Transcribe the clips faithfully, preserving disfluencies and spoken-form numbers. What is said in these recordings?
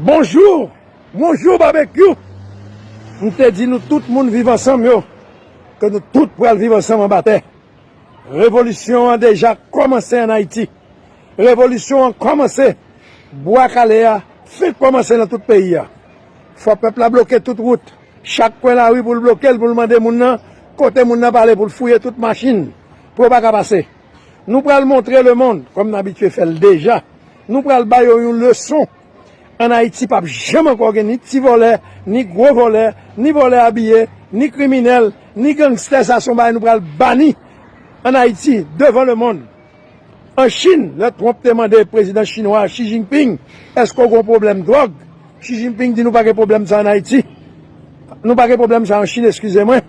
Bonjou, bonjou Babekyou. M te di nou tout moun viv ansanm yo, ke nou tout pral viv ansanm anba tè. Revolisyon an deja kòmanse ann Ayiti. Revolisyon an kòmanse. Bwa Kale a fenk kòmanse nan tout peyi a. Fò pèp la bloke tout wout. Chak kwen lari pou l bloke l, pou l mande moun nan, kote moun nan pale, pou l fouye tout machin, pou yo pa ka pase. Nou pral montre lemonn, kòm n abitye fè l deja, nou pral ba yo yon leson. Ann Ayiti p ap janm ankò gen ni ti vòlè, ni gwo vòlè, ni vòlè abiye, ni kriminèl, ni gangstè. Sa se yon bagay nou pral bani ann Ayiti, devan lemonn. An Chin, lè Trump te mande prezidan chinwa Xi Jinping, èske w gen pwoblèm dwòg? Xi Jinping di nou pa gen pwoblèm sa ann Ayiti. Nou pa gen pwoblèm sa an Chin, eskize mwen.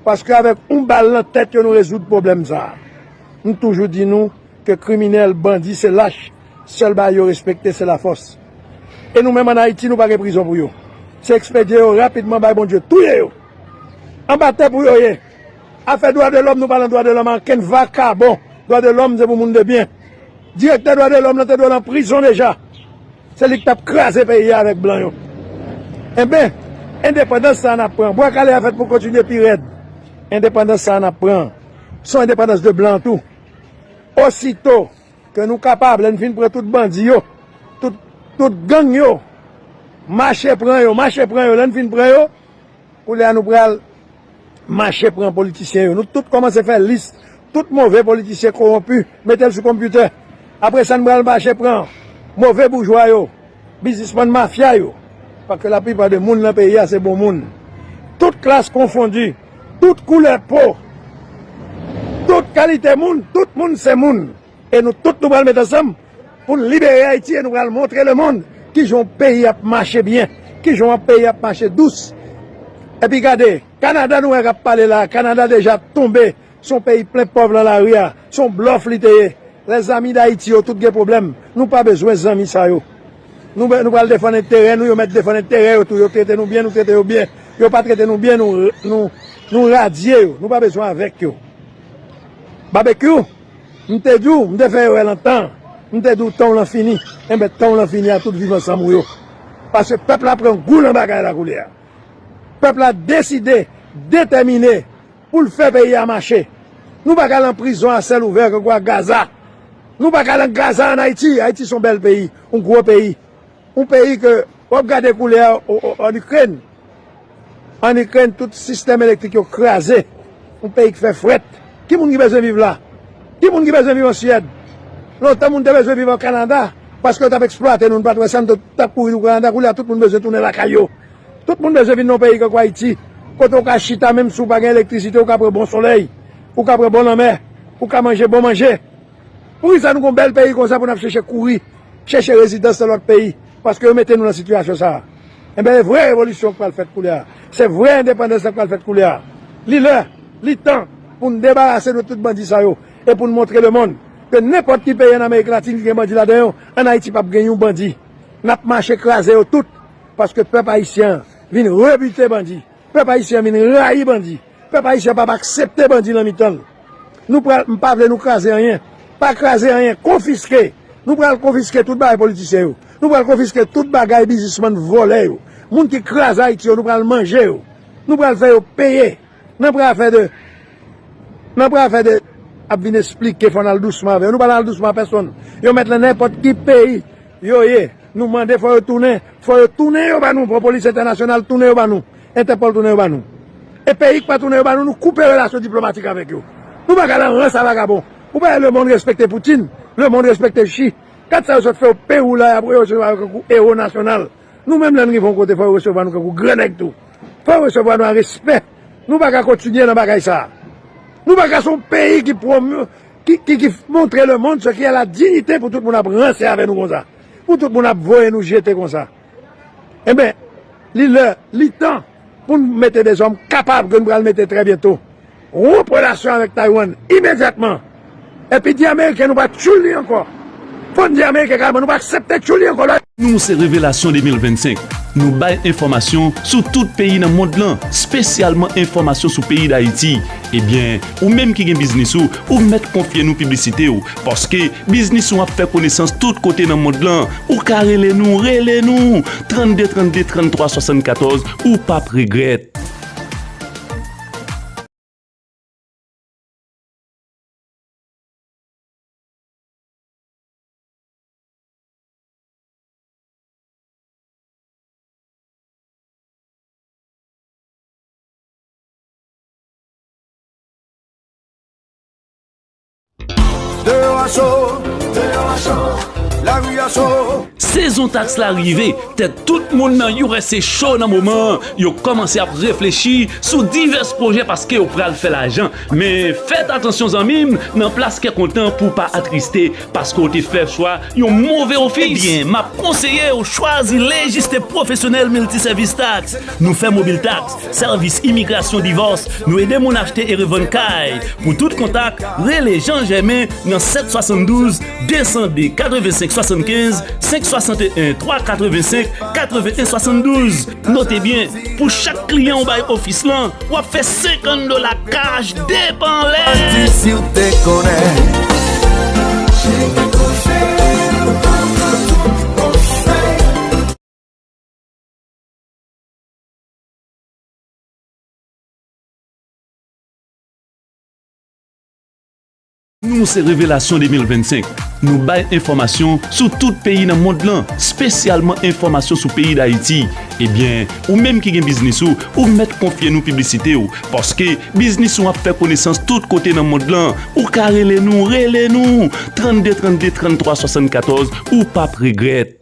Paske avèk yon bal nan tèt yo, nou rezoud pwoblèm sa. M toujou di nou ke kriminèl, bandi, se lach. Sèl bagay yo respekte, se lafòs. E nou menm ann Ayiti, nou pa gen prizon pou yo. Se ekspedye yo rapidman bay Bondye, touye yo. Anba tè pou yo ye. Afè dwa de lòm, nou pa nan dwa de lòm a okenn vakabon. Dwa de lòm, se pou moun de byen. Direktè dwa de lòm nan te dwe nan prizon deja. Se li ki t ap kraze peyi a avèk blan yo. Enben, endepandans sa a n ap pran. Bwa Kale a fèt pou kontinye pi rèd. Endepandans sa a n ap pran, se yon endepandans de blan tou. Osito ke nou kapab, lè n fin pran tout bandi yo, tout, tout gang yo, mache pran yo, mache pran yo, lè n fin pran yo, kounye a nou pral mache pran politisyen yo. Nou tout kòmanse fè lis tout move politisyen kowonpi, mete l sou konpitè. Apre sa, n pral mache pran move boujwa yo, biznismann mafya yo. Paske laplipa de moun nan peyi a se bon moun. Tout klas konfondi, tout koulè po, tout kalite moun, tout moun se moun. E nou tout nou pral met ansanm pou n libere Ayiti e nou pral montre lemonn kijan yon peyi ap mache byen, kijan yon peyi ap mache dous. Epi gade, Kanada nou wè k ap pale la, Kanada deja tonbe, se yon peyi plen pòv nan lari a, se yon blòf li te ye. Lèzami d Ayiti yo tout gen pwoblèm, nou pa bezwen zanmi sa yo. Nou, nou pral defann enterè nou, yo mèt defann enterè yo tou, yo trete nou byen, nou trete yo byen, yo pa trete nou byen, nou, nou, nou radye yo, nou pa bezwen avèk yo. Babekyou, m te di w, m te fè erè lontan, m te di w tan w lan fini. Enben, tan w lan fini a tout viv ansanm ou yo. Paske pèp la pran gou nan bagay la koulye a. Pèp la deside, detèmine pou l fè peyi a mache. Nou pa ka lan prizon a sèl ouvè kankou a Gaza. Nou pa ka lan Gaza ann Ayiti. Ayiti se yon bèl peyi, yon gwo peyi. Yon peyi ke w ap gade koulye a o, o, ann Ikrèn. Ann Ikrèn, tout sistèm elektrik yo kraze. Yon peyi ki fè frèt. Ki moun ki bezwen viv la? Ki moun ki bezwen viv an Syèd? Lontan moun te bezwen viv an Kanada, paske yo t ap eksplwate nou, nou pa t wè sa, nou t ap kouri nou Kanada. Koulye a, tout moun bezwen tounen lakay yo. Tout moun bezwen vin nan yon peyi kankou Ayiti, kote w ka chita, menm si w pa gen elektrisite, w ka pran bon solèy, w ka pran bon lanmè, w ka manje bon manje. Poukisa nou gon bèl peyi konsa pou n ap chèche kouri, chèche rezidans nan lòt peyi? Paske yo mete nou nan sitiyasyon sa a. Enben, e vrè revolisyon k pral fèt koulye a. Se vrè endepandans la k pral fèt koulye a. Li lè, li tan pou n debarase nou tout bandi sa yo e pou n montre lemonn ke nenpòt ki peyi ann Amerik Latin ki gen bandi ladan yo, ann Ayiti p ap gen yon bandi. N ap mache kraze yo tout, paske pèp ayisyen an vin rebite bandi. Pèp ayisyen an vin rayi bandi. Pèp ayisyen an p ap aksepte bandi nan mitan l. Nou pral, m pa vle nou kraze anyen. Pa kraze anyen, konfiske. Nou pral konfiske tout bagay politisyen yo. Nou pral konfiske tout bagay biznismann vòlè yo. Moun ki kraze Ayiti yo, nou pral manje yo. Nou pral fè yo peye. Nan pral fè de, nan pral fè de ap vin esplike fò n al dousman avè yo. Nou pa al dousman a pèsonn. Yo mèt lan nenpòt ki peyi yo ye. Nou mande fò yo tounen. Fò yo tounen yo ba nou. Pran polis entènasyonal tounen yo ba nou. Entèpòl tounen yo ba nou. E peyi k pa tounen yo ba nou, nou koupe relasyon diplomatik avèk yo. Nou pa ka lan rans a vagabon. Ou pa wè lemonn respekte Poutine, lemonn respekte Xi. Kat sa yo sot fè yo Pewou la, y ap resevwa yo kankou ewo nasyonal. Nou menm, lè n rive yon kote, fò yo resevwa nou kankou gran nèg tou. Fò yo resevwa nou a respè. Nou pa ka kontinye nan bagay sa a. Nou pa ka se yon peyi ki pwomou, ki, ki, ki montre lemonn ce qui est la dignité pou tout moun ap ranse avè nou konsa. Pou tout moun ap voye nou jete konsa. Enben, li lè, li tan pou n mete de zòm kapab ke n pral mete trè byento. Wonp relasyon avèk Taiwan imedyatman. Epi di Ameriken nou pa tchoul li ankò. Fò n di Ameriken kalman, nou pa aksepte tchouli ankò la. Nou se Revelasyon de mil vennsenk. Nou bay enfòmasyon sou tout peyi nan mond lan, espesyalman enfòmasyon sou peyi Dayiti. Ebyen, ou menm ki gen biznis ou, ou mèt konfye nou piblisite w, paske biznis ou ap fè konesans tout kote nan mond lan. Ou ka rele nou, rele nou! Trannde trannde, tranntwa swasannkatòz, ou p ap regrèt. Deyò a cho, deyò a cho, lari a cho. Sezon taks la rive, tèt tout moun nan U S A cho nan moman an. Yo kòmanse ap reflechi sou divès pwojè paske yo pral fè lajan. Men fèt atansyon zanmi m, nan plas kè kontan pou w pa atriste, paske w te fè chwa yon move ofis. Ebyen, m ap konseye w chwazi Lejiste Pwofesyonèl Miltisèvis Taks. Nou fè mobil taks, sèvis imigrasyon, divòs, nou ede moun achte e revann kay. Pou tout kontak, rele Jean Germain nan sèt swasanndouz, de san de, katrevensenk swasannkenz, senk swasanteyen, twa katrevensenk, katrevenyen swasanndouz. Note byen, pou chak kliyan w bay ofis lan, w ap fè senkant dola kach depanlè. Manti si w te konnen. Cheri konseye, ou pa pran tout konsèy. Nou se Revelasyon de mil vennsenk. Nou bay enfòmasyon sou tout peyi nan mond lan, espesyalman enfòmasyon sou peyi Dayiti. Ebyen, ou menm ki gen biznis ou, ou mèt konfye nou piblisite w, paske biznis ou ap fè konesans tout kote nan mond lan. Ou ka rele nou, rele nou! Trannde trannde, tranntwa swasannkatòz, ou p ap regrèt.